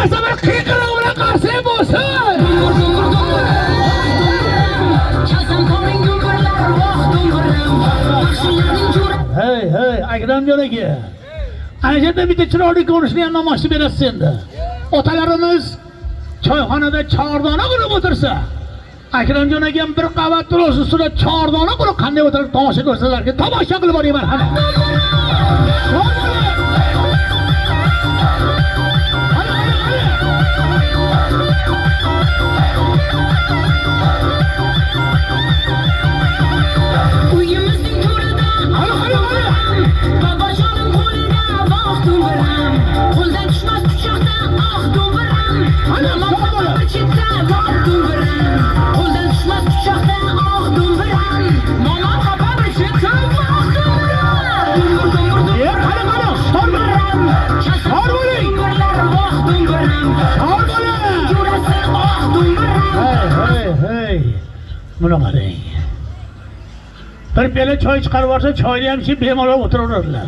Hammasi bir qiyqiriq bilan qarsak bo'lsin. Hey, hey, Akramjon aka. Ana shu yerda bitta chiroyli ko'rinishni ham namoyishni berasiz endi. Otalarimiz choyxonada chordona qilib o'tirsa, Akramjon akam bir qavat turosh ustida chordona qilib qanday o'tirib tomosha ko'rsalarki, tomosha qilib boring marhamat. Uyimizning to'rida bobojonim qo'lida voh do'mbiram, qo'ldan tushmas pichoqda oh do'mbiram, momom bir chetda voh do'mbiram, qo'ldan tushmas pichoqda oh do'mbiram, momom xafa bir chetda voh do'mbiram. Dumbur dumbur E, qani, qani, shor do'mbiram, Shor bo'ling! Do'mbirlar voh do'mbiram, Shor bo'ling! jo'rasi oh do'mbiram. Hey, hey, hey. Buni qarang. Bir piyola choy chiqarib yuborsa, choyni ham ichib bemalol o'tiraveradilar.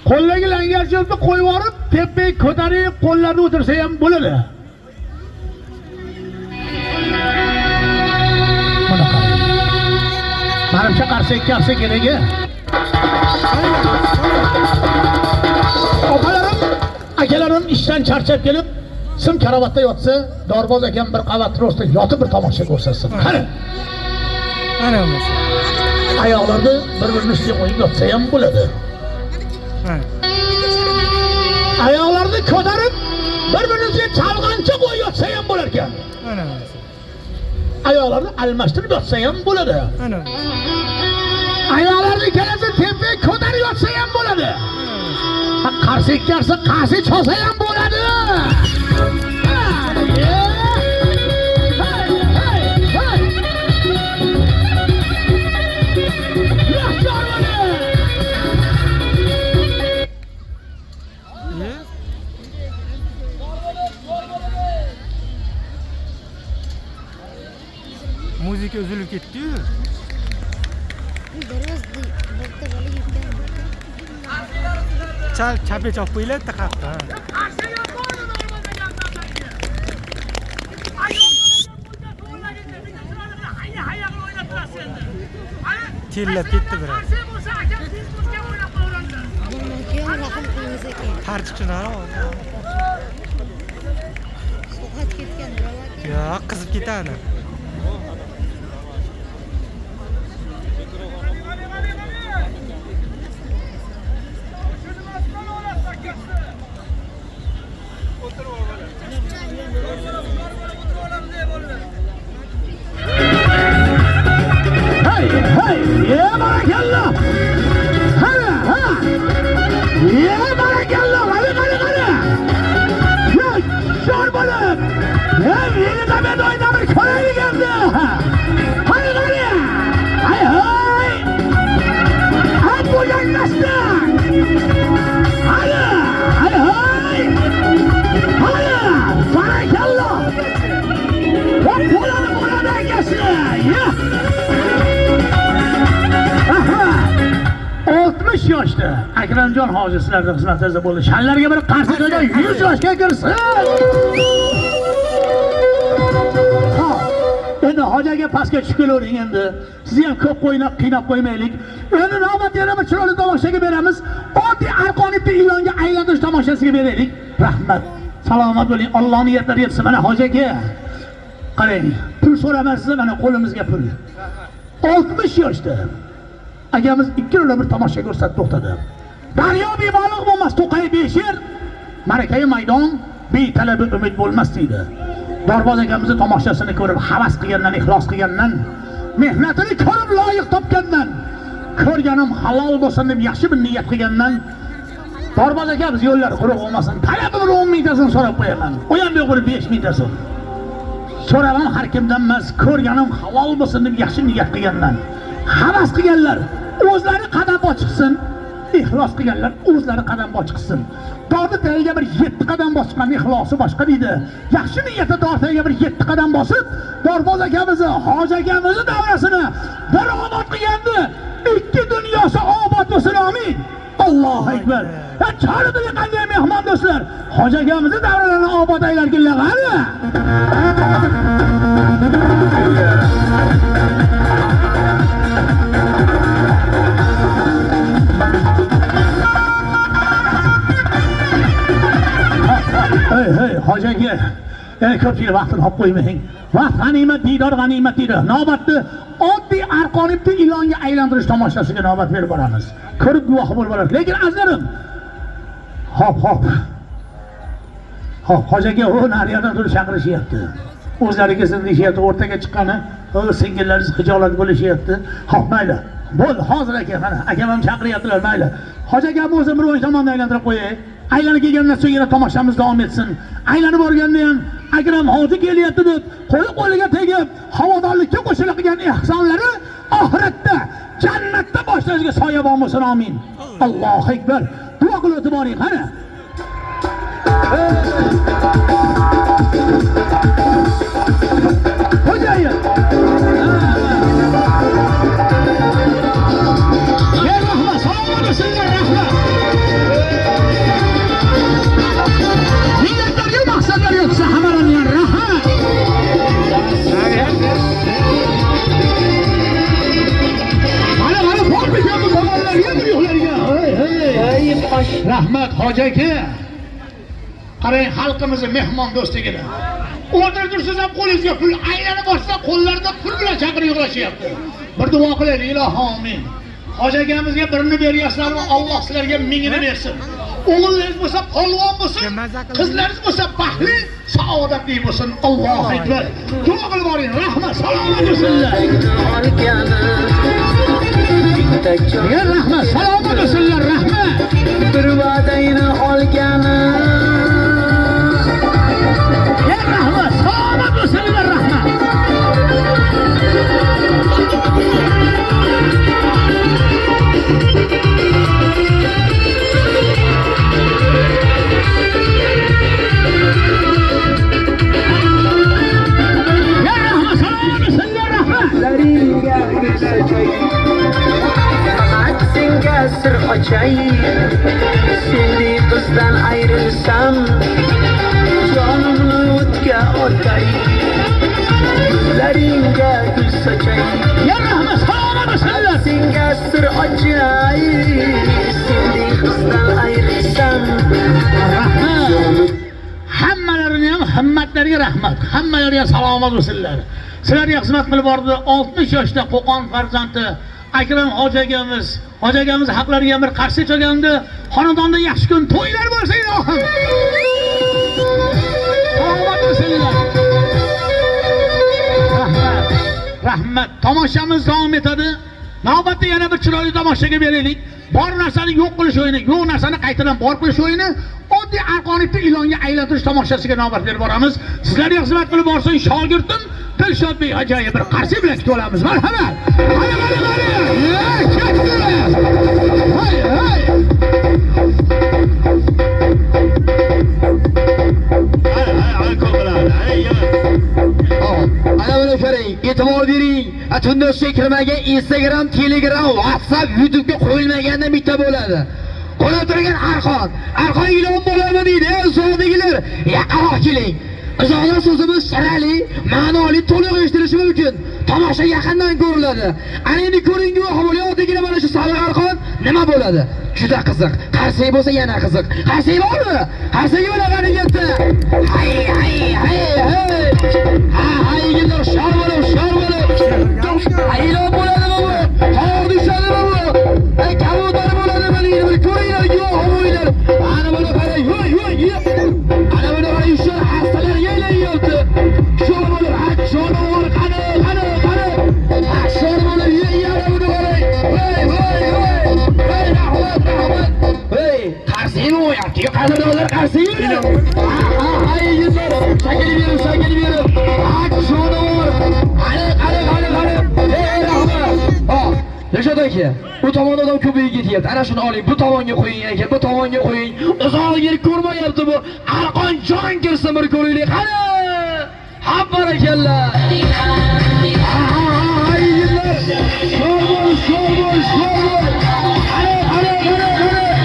Qo'ldagi langar cho'pni qo'yib yuborib, tepaga ko'tarib, qo'llarni o'tirsa ham bo'ladi. Buni qarang. Manimcha qarsak kelsa kerak. Opalarim, akalarim ishdan charchab kelib, sim karavotda yotsa, Dorboz akam bir qavat rostda yotib bir tomosha ko'rsatsin. Qani, Ana bo'lmasa. Oyoqlarni bir-birini ustiga qo'yib yotsa ham bo'ladi. Ha. Oyoqlarni ko'tarib, bir-birini ustiga chalg'ancha qo'yib yotsa ham bo'lar ekan. Ana bo'lmasa. Oyoqlarni almashtirib yotsa ham bo'ladi. Ana bo'lmasa. Oyoqlarni ikkalasi tepaga ko'tarib yotsa ham bo'ladi. Ha, qarsak kelsa, qarsak chalsa ham bo'ladi. Ha, ye. Hey, hey, hey. Yaxshi bo'ladi. Ye? Muzika uzilib ketdi-yu. Bitta bola yutgan. Chal chapga chop qo'yinglar bitta qattiq. Ha. Tellab ketdi biroz. Nima rahm qilmasa ekan. Tar chiqishini. Ovqat ketgan birovlar. Yo'q, qizib ketadi. Hey, hey, ye barakalloh. Ha, ha. Ye barakalloh. Qani, qani, qani. Yo, shor bo'lib. Ye, Yelizaveta o'ynab bir ko'raylik endi. Qani, qani. Hay, hay. Ha, bo'yanlashdi. Hali, hay, hay. Hali, barakalloh. Hop, bo'ladi, bo'ladi akasi. Ye. Aha! 60 yoshda Akramjon hoji sizlarning xizmatingizda bo'ldi. Shanlarga bir qarshi qo'ygan 100 yoshga kirsin. Ha, endi hoji aka pastga tushib kelavering endi. Sizni ham ko'p qo'ynab qiynab qo'ymaylik. Endi navbat yana bir chiroyli tomoshaga beramiz. Oddiy arqon ipni ilonga aylantirish tomoshasiga beraylik. Rahmat. Salomat bo'ling. Allohning niyatlari yetsin. Mana hoji aka. Qarang, pul so'ramaysiz, mana qo'limizga pul. 60 yoshda akamiz 2 yo'la bir tomosha ko'rsatib to'xtadi. Daryo bebaliq bo'lmas, to'qay besher, ma'rakai maydon betalabi umid bo'lmas deydi. Dorboz akamizni tomoshasini ko'rib havas qilgandan, ixlos qilgandan, mehnatini ko'rib loyiq topgandan, ko'rganim halol bo'lsin deb yaxshi bir niyat qilgandan Dorboz akamiz yo'llari quruq bo'lmasin. Talabim 10 mingtasini so'rab qo'yaman. U ham yo'q bir 5 mingtasini. So'raman har kimdan emas, ko'rganim halol bo'lsin deb yaxshi niyat qilgandan. Havas qilganlar o'zlari qadam chiqsin, ixlos qilganlar o'zlari qadam chiqsin. Dorni tagiga bir 7 qadam bosgan ixlosi boshqa deydi. Yaxshi niyatda dor tagiga bir 7 qadam bosib, Dorboz akamizni, hoji akamizni davrasini bir obod qilgandi. Ikki dunyosi obod bo'lsin, amin. Allohu akbar. Ya chorida qanday mehmon do'stlar. Hoji akamizni davralarini obod aylarginlar qani. Hey hey hoji aka, ko'pchilik vaqtini olib qo'ymang. Vaqt g'animat, diydor g'animat deydi. Navbatni oddiy arqonibni ilonga aylantirish tomoshasiga navbat berib boramiz. Ko'rib guvoh bo'lib boramiz. Lekin azizlarim, hop hop. Hop, hoji aka u nariyoqdan turib chaqirishyapti. O'zlari kelsin deyishyapti, o'rtaga chiqqani, o singillaringiz xijolat bo'lishyapti. Hop, mayli. Bo'ldi, hozir aka, mana akam ham chaqiryaptilar, mayli. Hoji akam o'zi bir o'ng tomondan aylantirib qo'yay. Aylanib kelgandan so'ng yana tomoshamiz davom etsin. Aylanib borganda ham Akram hoji kelyapti deb qo'li qo'liga tegib, havodorlikka qo'shilib qilgan ehsonlari oxiratda jannatda boshlariga soyabon bo'lsin, amin. Allohu akbar. Duo qilib o'tib boring, qani. Xo'jayin. Ya rahmat, salomat bo'lsinlar, rahmat. Millatlarga maqsadlar yo'qsa hammalarga rahmat. Mana mana bormikanmi tomonlarga bir yo'qlarga. Hey hey. Rahmat hoji aka. Qarang xalqimizni mehmon do'stligini. O'tirib tursangiz ham qo'lingizga pul aylanib borsa, qo'llarida pul bilan chaqirib yig'lashyapti. Bir duo qilaylik, ilohi amin. Hoji akamizga birini beryapsizlarmi, Alloh sizlarga mingini bersin. O'g'illaringiz bo'lsa polvon bo'lsin, qizlaringiz bo'lsa baxtli, saodatli bo'lsin. Allohu akbar. Duo qilib boring, rahmat, salomat bo'lsinlar. Ya rahmat, salomat bo'lsinlar, rahmat. Bir va'dangni olgani. Ya rahmat, salomat bo'lsinlar, rahmat. Ya rahmat, salomat bo'lsinlar, rahmat. Laringga gul sochay, faqat senga sir ochay. Seni qizdan ayrilsam, jonimni o'tga otay. Laringga gul sochay, Ya rahmat, salomat bo'lsinlar. senga sir ochay. Seni qizdan ayrilsam, Rahmat. Hammalarini ham himmatlariga rahmat. Hammalariga salomat bo'lsinlar. Sizlarga xizmat qilib bordi 60 yoshda Qo'qon farzandi Akram hoji akamiz. Hoji akamiz haqlariga bir qarshi cholgandi. Xonadonda yaxshi kun to'ylar bo'lsa ilohim. Salomat bo'lsinlar. Rahmat. Rahmat. Tomoshamiz davom etadi. Navbatda yana bir chiroyli tomoshaga beraylik. Bor narsani yo'q qilish o'yini, yo'q narsani qaytadan bor qilish o'yini, oddiy arqonlikni ilonga aylantirish tomoshasiga navbat berib boramiz. Sizlarga xizmat qilib borsin shogirdim Dilshodbek ajoyib bir qarshi bilan kutib olamiz. Marhamat. Qani qani qani. Ketdi. Hay hay. Ana buni ko'ring, e'tibor bering. Tunda kirmagan Instagram, Telegram, WhatsApp, YouTube'ga qo'yilmaganda bitta bo'ladi. Qo'lab turgan arqon, arqon ilon bo'ladimi deydi, uzoqdagilar, yaqinroq keling. Uzoqdan so'zimiz sharali, ma'noli, to'liq eshitilishi mumkin. Tomosha yaqindan ko'riladi. Ana endi ko'ring guvohi bo'ling, oddiygina mana shu sariq arqon nima bo'ladi? Juda qiziq. Qarsak bo'lsa yana qiziq. Qarsak bormi? Qarsak bo'lagani ketdi. Hay hay hay hay. Ha hay yigitlar, shor bo'lib, shor bo'lib. Hay ilon bo'ladimi bu? Tog' tushadimi bu? Ay kabutar bo'ladimi deydi. Bir ko'ringlar, guvohi bo'linglar. Ana buni qarang, yo'y yo'y. Ana buni qarang, shu hastalarga aylanyapti. Shor bo'lib, ha jonivor qani, qani, qani. Ha shor bo'lib, yana buni qarang. Voy voy voy. Voy rahmat, rahmat. Voy, qarsiymi o'yapti? Qadrdonlar qarsiymi? Ha ha ha yigitlar, shakil berib, shakil berib. Ha jonivor. Qani, qani, qani, qani. Ey rahmat. Ha, Dilshod aka, u tomonda odam ko'payib ketyapti. Ana shuni oling, bu tomonga qo'ying aka, bu tomonga qo'ying. Uzoq yer ko'rmayapti bu. Arqon jon kirsin bir ko'raylik. Qani! Ha barakalla. Ha ha ha yigitlar. Sho'r bo'l, sho'r bo'l, sho'r bo'l. Qani, qani, qani, qani.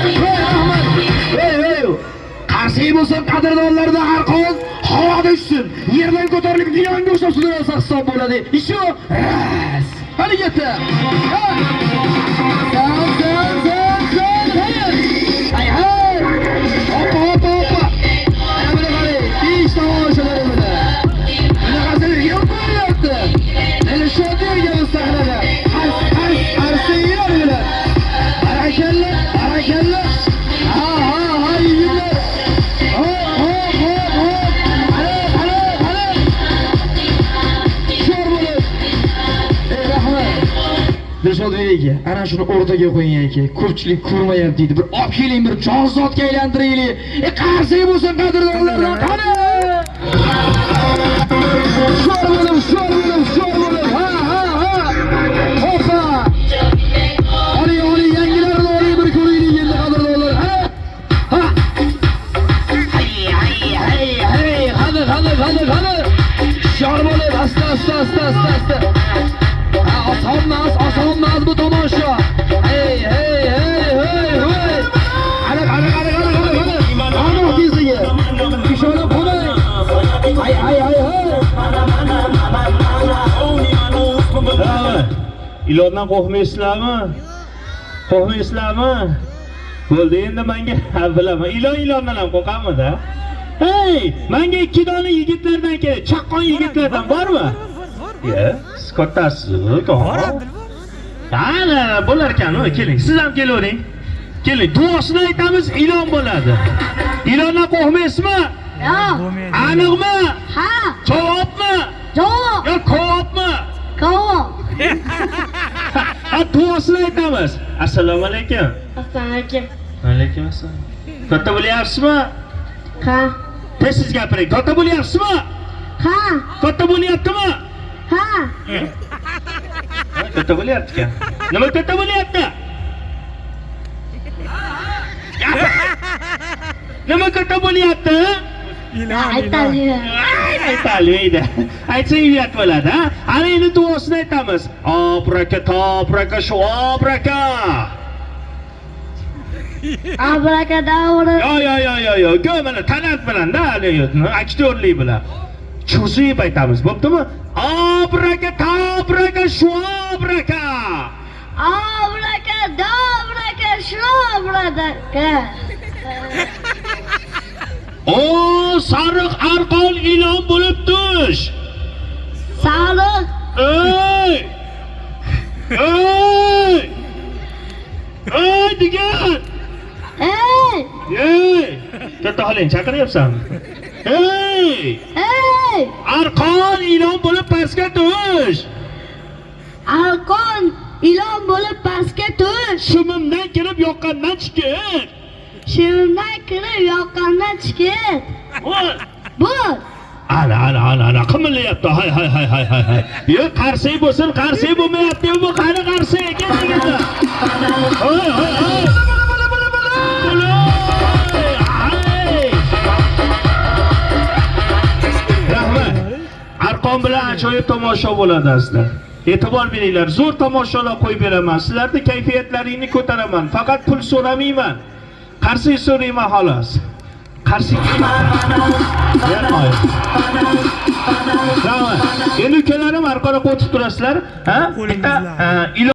bo'lsin qadrdonlarda, arqon havoda uchsin. Yerdan ko'tarilib ilonga o'xshab sudralsa hisob bo'ladi. Еще раз. Hali ketdi. Ha. San, san, san, san, hey. Hay, hay. Hoppa, hoppa, hoppa. Ana buni qarang. Besh tomoshalar buni. Bunaqasini yo'q ko'ryapti. Dilshod bergan sahnada. Qars, qars, qarsanglar bular. Barakalla, barakalla. Ha, ha, ha, yigitlar. Hop, hop, hop, hop. Qani, qani, qani. Sho'r bo'lib. Ey, rahmat. Dilshodbek aka, ana shuni o'rtaga qo'ying aka. Ko'pchilik ko'rmayapti deydi. Bir olib keling, bir jonzotga aylantiraylik. E, qarsak bo'lsin qadrdonlardan. Qani! Sho'r bo'lib, sho'r bo'lib, sho'r bo'lib. Ha, ha, ha. Hoppa. Oling, oling, yangilarni oling, bir ko'raylik endi qadrdonlar. Ha. Ha. Hay, hay, hay, hay. Qani, qani, qani, qani. Sho'r bo'lib, asta, asta, asta, asta, asta. Ha, oson emas, oson emas bu tomosha. Hey, hey, hey, hey, hey. Qani, qani, qani, qani, qani, qani. Qani tezligi. Ishonib qolmang. Hay, hay, hay, hay. Ha, ilondan qo'rqmaysizlarmi? Qo'rqmaysizlarmi? Bo'ldi, endi menga ha, bilaman. Ilon ilondan ham qo'rqamida. Hey, menga ikki dona yigitlardan kerak. Chaqqon yigitlardan bormi? Ya, siz kattasiz. Bor, Abdul, bor. Ana, bo'lar ekan, keling. Siz ham kelavering. Keling, duosini aytamiz, ilon bo'ladi. Ilondan qo'rqmaysizmi? Yo'q. Bo'lmaydi. Aniqmi? Ha. Javobmi? Javob. Yo, kovobmi? Kavob. Ha, duosini aytamiz. Assalomu alaykum. Assalomu alaykum. Alaykum assalom. Katta bo'lyapsizmi? Ha. Tez siz gapiring. Katta bo'lyapsizmi? Ha. Katta bo'lyaptimi? Ha. Ha, katta bo'lyapti ekan. Nima katta bo'lyapti? Nima katta bo'lyapti? Ilon, ilon. Aytadi. Aytalmaydi. Aytsa uyat bo'ladi, ha? Ana endi duosini aytamiz. Obraka, tobraka, shuobraka. Abrakadabra. Yo, yo, yo, yo, yo. Go mana talant bilan-da, haligi aktyorlik bilan. Cho'zib aytamiz, bo'ptimi? Obraka, tobraka, shuobraka. Abrakadabraka, shuabraka. O, sariq arqon ilon bo'lib tush. Sariq. Ey! Ey! Ey, degan! Ey! Ey! Katta xoling, chaqiryapsanmi? Ey! Ey! Arqon ilon bo'lib pastga tush. Arqon ilon bo'lib pastga tush. Shimimdan kirib yoqqandan chiqin. Shimimdan kirib yoqqandan chiqin. Bo'l. Bo'l. Ana, ana, ana, ana, qimirlayapti. Hay, hay, hay, hay, hay, hay. Yo'q, qarsak bo'lsin, qarsak bo'lmayapti. Bu qani qarsak? Ketdi, ketdi. Hoy, hoy, hoy. Ay. Rahmat. Arqon bilan ajoyib tomosha bo'ladi azizlar. E'tibor beringlar, zo'r tomoshalar qo'yib beraman. Sizlarning kayfiyatlaringni ko'taraman. Faqat pul so'ramayman. Qarsak so'rayman xolos. Qarsak. Bermay. Rahmat. Endi ukalarim orqada o'tib turasizlar, ha? Bitta Qo'lingizlar. ilon